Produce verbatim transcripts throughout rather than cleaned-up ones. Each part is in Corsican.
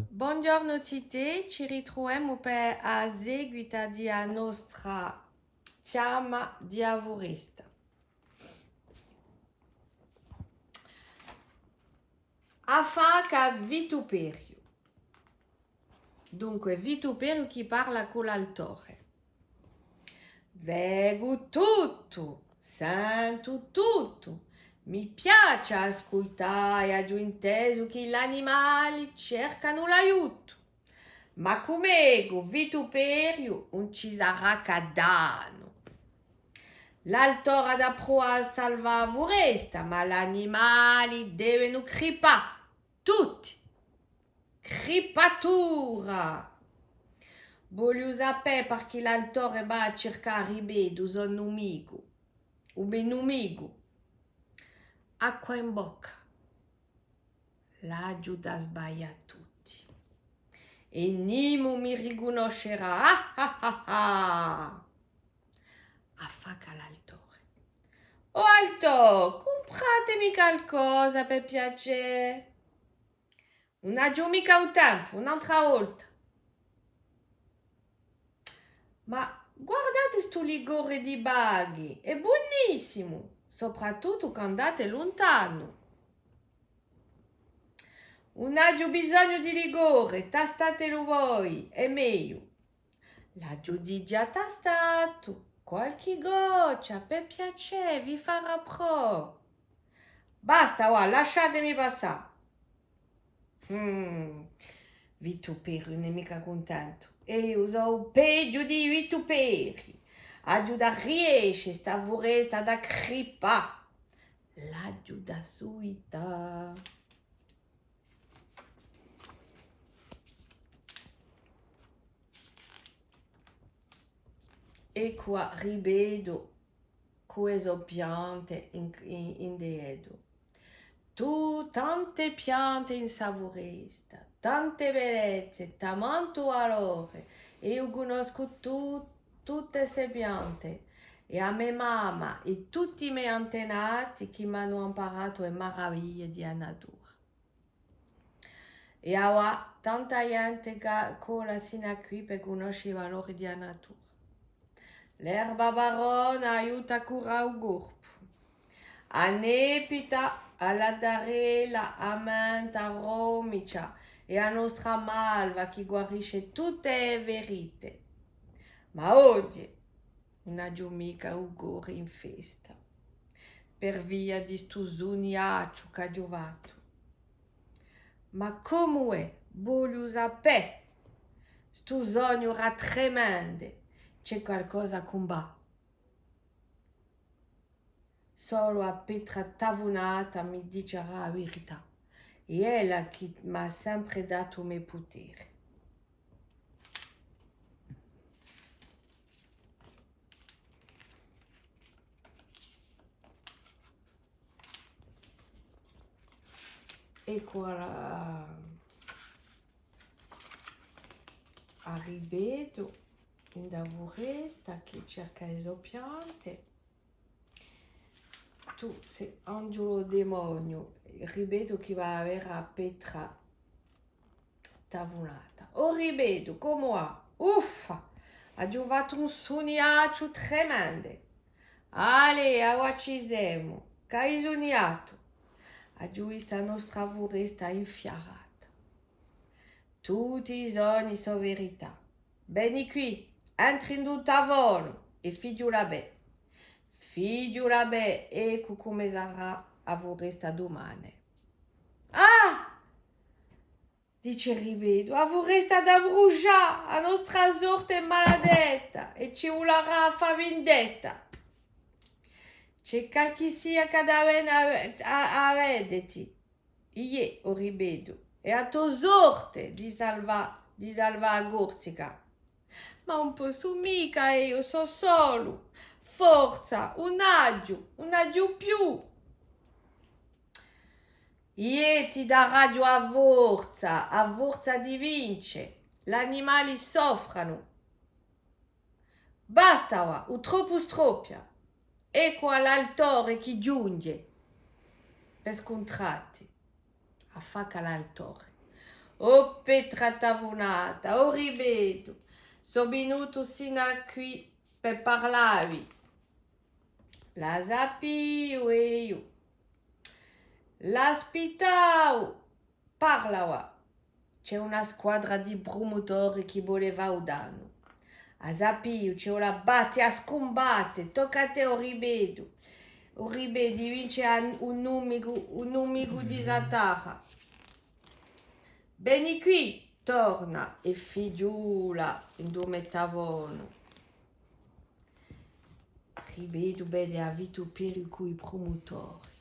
Bonghjornu zitè, ci ritruvemu per a seguita di a nostra chjama di a furesta. A faca Vituperiu. Dunque, Vituperiu chì parla cù l'altore. Vecu tuttu, sentu tuttu, mi piace ascultà è aghju intesu chì l'animali cercanu l'aiutu. Ma cù mecu, Vituperiu, ùn ci sarà chè danu. L'altore hà da pruvà à salvà a furesta, ma l'animali devenu cripà. Tutti! Cripatura! Vogliu sapè parchì l'altore và à circà à Ribetu, u so numicu, u me numicu. Acqua in bocca. L'aghju da sbaglià tutti. È nimu mi ricunnoscerà. Ah, ah, ah, ah! Affaca l'altore. O Altò, cumpratemi calcosa per piacè. Ùn aghju micca u tempu, un'altra volta. Ma guardate stu licore di baghi, hè bunissimu, soprattuttu quand'andate luntanu. Ùn aghju bisognu di licore, tastatelu voi, hè megliu. L'aghju digià tastatu, qualchì goccia, per piacè, vi farà prò. Basta, và, lasciatemi passà. Mm, Vituperiu ùn hè micca cuntentu. Eiu sò u peghju di i Vituperi. Aghju da riesce sta furesta da cripà. L'aghju da suità. Eccu à Ribetu cù e so piante in, in, in detu. Tù, tante piante in sta furesta, tante bellezze, tamantu valore, eiu cunnoscu tu-, tutte ste piante, è a me mamma è tutti i me antenati chì m'anu amparatu e maraviglie di a natura. È avà tanta ghjente ca-, cola sinu à quì per cunnosce i valori di a natura. L'erba barona aiuta à curà u corpu. A nepita, a laddarella, a menta, a romicia è a nostra malva chì guarisce tutte e ferite. Ma oghje ùn aghju micca u core in festa, per via di stu sunniacciu ch'aghju fattu. Ma comu hè, vogliu sapè, stu sognu era tremende, ci hè qualcosa chì ùn và. Solu a Petra Tavunata mi dicerà a verità, hè ella chì m'hà sempre datu u me putere. Eccu à, à Ribetu, in a furesta, chì cerca e so piante. Tù sì anghjulu o demoniu, Ribetu chì và à vede a Petra Tavunata. O Ribetu, comu và? Uffa! Aghju fattu un sunniacciu tremende. Allez, avà ci semu. Ch'ai sunniatu? Aghju vistu a nostra furesta infiarata. Tutti i sogni sò verità. Veni quì, entri in u tavolu è fighjula bè. Fighjula bè, eccu cumu sarà a furesta dumane. Ah! Dice Ribetu, a furesta hà da brusgià, a nostra sorte hè maladetta è ci vularà à fà vindetta. Ci hè qualchissia ch'hà da vene à, à, à vedeti. Iè, o Ribetu, hè a to sorte di salvà, di salvà a Corsica. Ma ùn possu micca, eiu sò solu. Forza, ùn aghju, ùn aghju più. Iè, ti daraghju a forza, a forza di vince. L'animali soffranu. Basta avà, u troppu stroppia. Eccu à l'altore chì ghjunghje. Per scuntrati. Affaca l'altore. O petra tafunata, o ripetu, sò vinutu sinu à quì per parlavi. L'hà sapiu eiu. L'aspittau. Parla avà. Ci hè una squadra di prumutori chì vole fà u dannu. A sapiu, ci vole à batti, à scumbatte, tocca à tè, o ripetu. O ripetu, vince à un numicu, un numicu di sa tarra. Veni quì, torna, è fighjula in u me tavonu. Ripetu, vede à Vituperiu cù i prumutori.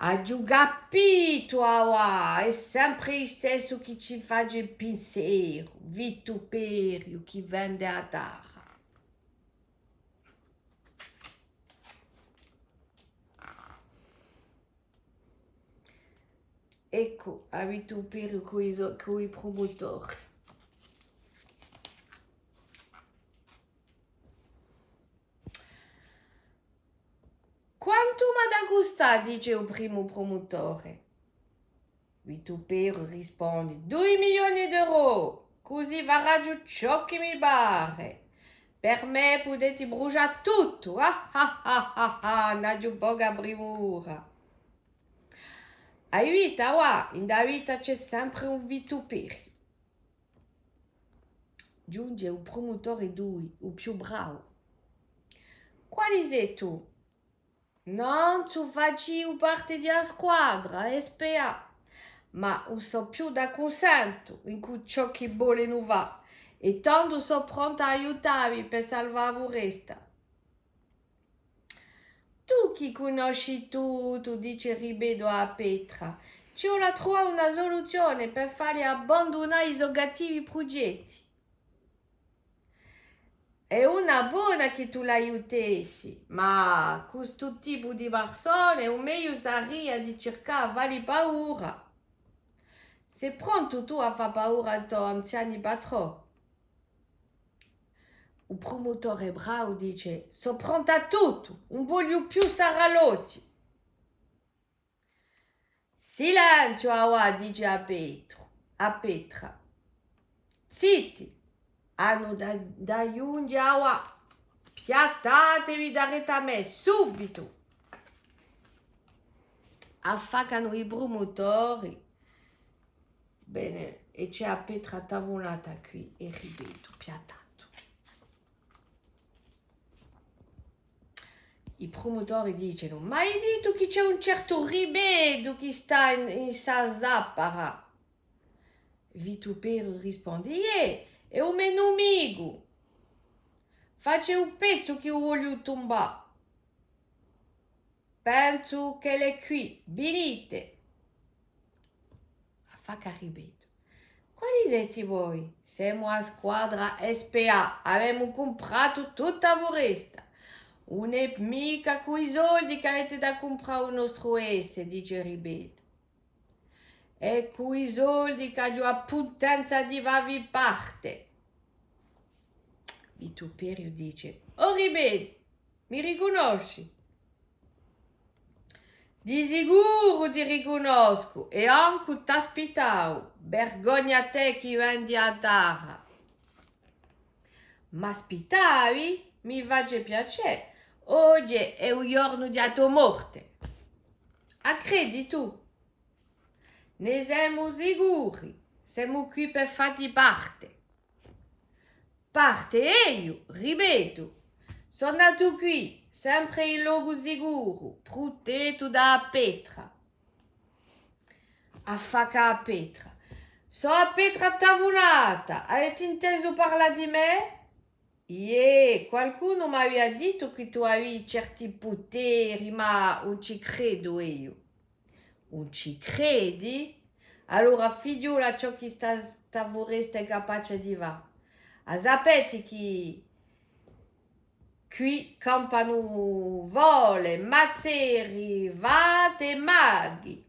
Aghju capitu, avà, hè sempre listessu chì ci face pinseru, Vituperiu chì vende a tarra. Eccu, à Vituperiu cù i so-, cù i prumutori. Quantu m'hà da custà? Dice u primu prumutore. Vituperiu rispondi: dui milioni d'euro, cusì faraghju ciò chì mi pare. Per mè pudeti brusgià tuttu, ah, ah, ah, ah, ah, n'aghju poca primura. Ai vistu, avà, in a vita ci hè sempre un Vituperiu. Ghjunghje u prumutore dui, u più bravu. Quali sè tù? Nanzu faciu parte di a squadra S P A, ma ùn sò più d'accunsentu incù ciò chì volenu fà, è tandu sò prontu à aiutavi per salvà a furesta. Tù chì cunnosci tuttu, dice Ripetu à a petra, ci vole à truvà una suluzione per falli abbandunà i so cattivi prugetti. Hè una bona chì tù l'aiutessi, ma cù stu tipu di parsone, u megliu saria di circà à falli paura. Sì prontu tù à fà paura à i to anziani patrò? U prumutore bravu dice: sò prontu à tuttu, ùn vogliu più sarralocchi. Silenziu, avà, dice a petru, a petra. Zitti, anu da, da ghjunghje avà. Piattatevi daretu à mè, subitu. Affaccanu i prumutori. Bè, è ci hè a petra tafunata quì, è Ripetu, piattatu. I prumutori dicenu: m'ai dittu chì ci hè un certu Ripetu chì stà in, in sta zappara. Vituperiu rispondi: iè, hè u me numicu. Face u pezzu chì u vogliu tumbà. Pensu ch'ellu hè quì, vinite! Affacca Ripetu. Quali seti voi? Semu a squadra S P A, avemu cumpratu tutta a furesta. Ùn hè micca cù i soldi ch'avete da cumprà u nostru esse, dice Ripetu. Hè cù i soldi ch'aghju a putenza di fà vi parte. Vituperiu dice: o Ripetu, mi ricunnosci? Di sicuru ti ricunnoscu, è ancu t'aspittau, vergogna à tè chì vendi a tarra. M'aspittavi? Mi face piacè, oghje hè u ghjornu di a to morte. A credi tù? Ne semu sicuri, semu quì per fatti parte. Parte eiu, Ripetu. Sò natu quì, sempre in locu sicuru, prutettu da a petra. Affacca a petra. Sò a petra tafunata, avete intesu parlà di mè? Iè, qualcunu m'avia dittu chì tù avii certi puteri, ma ùn ci credu eiu. Ùn ci credi? Allora fighjula ciò chì sta, sta furesta hè capace di fà. A sapeti chì quì campanu fole, mazzeri, fate è maghi.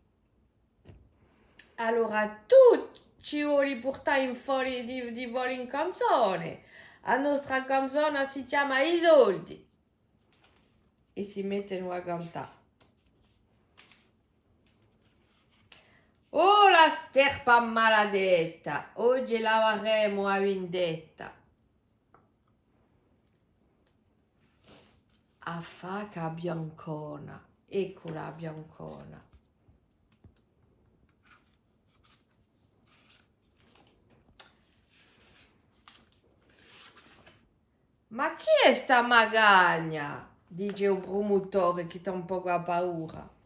Allora tù ci voli purtà in foli di, di foli in canzone. A nostra canzona si chjama I soldi. È si mettenu à cantà. Oh, la sterpa maladetta, oghje l'avaremu a vindetta. A faca biancona, eccula biancona. Ma chì hè sta magagna? Dice u prumutore chì t'hà un pocu a paura.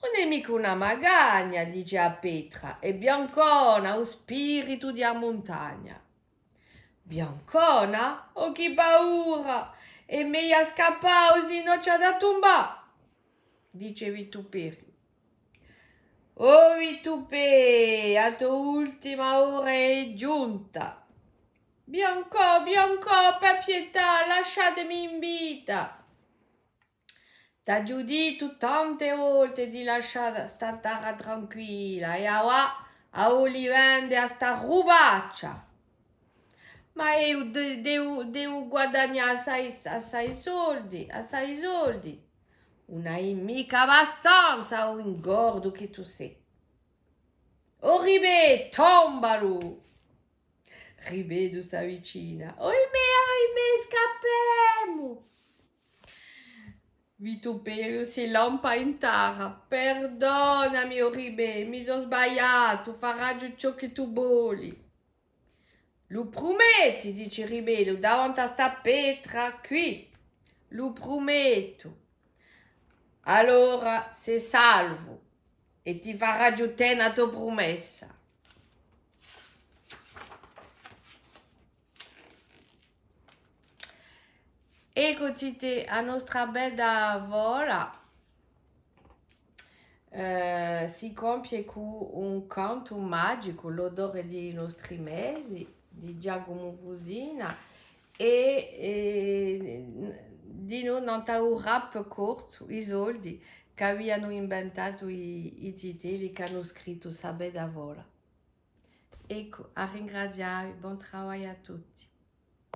Ùn hè micca una magagna, dice a petra, hè Biancona, u spiritu di a muntagna. Biancona? Oh, chì paura! Hè megliu à scappà, o sinnò ci hà da tumbà! Dice Vituperiu. Oh Vitupè, a to ultima ora hè ghjunta. Biancò, Biancò, per pietà, lasciatemi in vita. T'aghju dittu tante volte di lascià sta tarra tranquilla, è avà a voli vende à sta rubaccia. Ma eiu de-, devu, devu guadagnà assai, assai soldi, assai soldi. Ùn hai micca abbastanza, o ingordu chì tù sè. O Ribè, tombalu! Ribeddu s'avvicina. Oimè, oimè, scappemu! Vituperiu si lampa in tarra. Perdonami, o Ribè, mi sò sbagliatu, faraghju ciò chì tù voli. Lu prumetti, dice Ribeddu, davanti à sta petra quì. Lu prumettu. Allora sè salvu è ti faraghju tena a to prumessa. Eccu, zitè, a nostra bedda fola, eh, si compie cù un cantu magicu, l'odore di i nostri mesi, di Ghjacumu Fusina, è, eh, dinò nant'à u rap corsu, i soldi ch'avianu inventatu i, i zitelli ch'anu scrittu sta bedda fola. Eccu, à ringrazià vi, bon travagliu à tutti.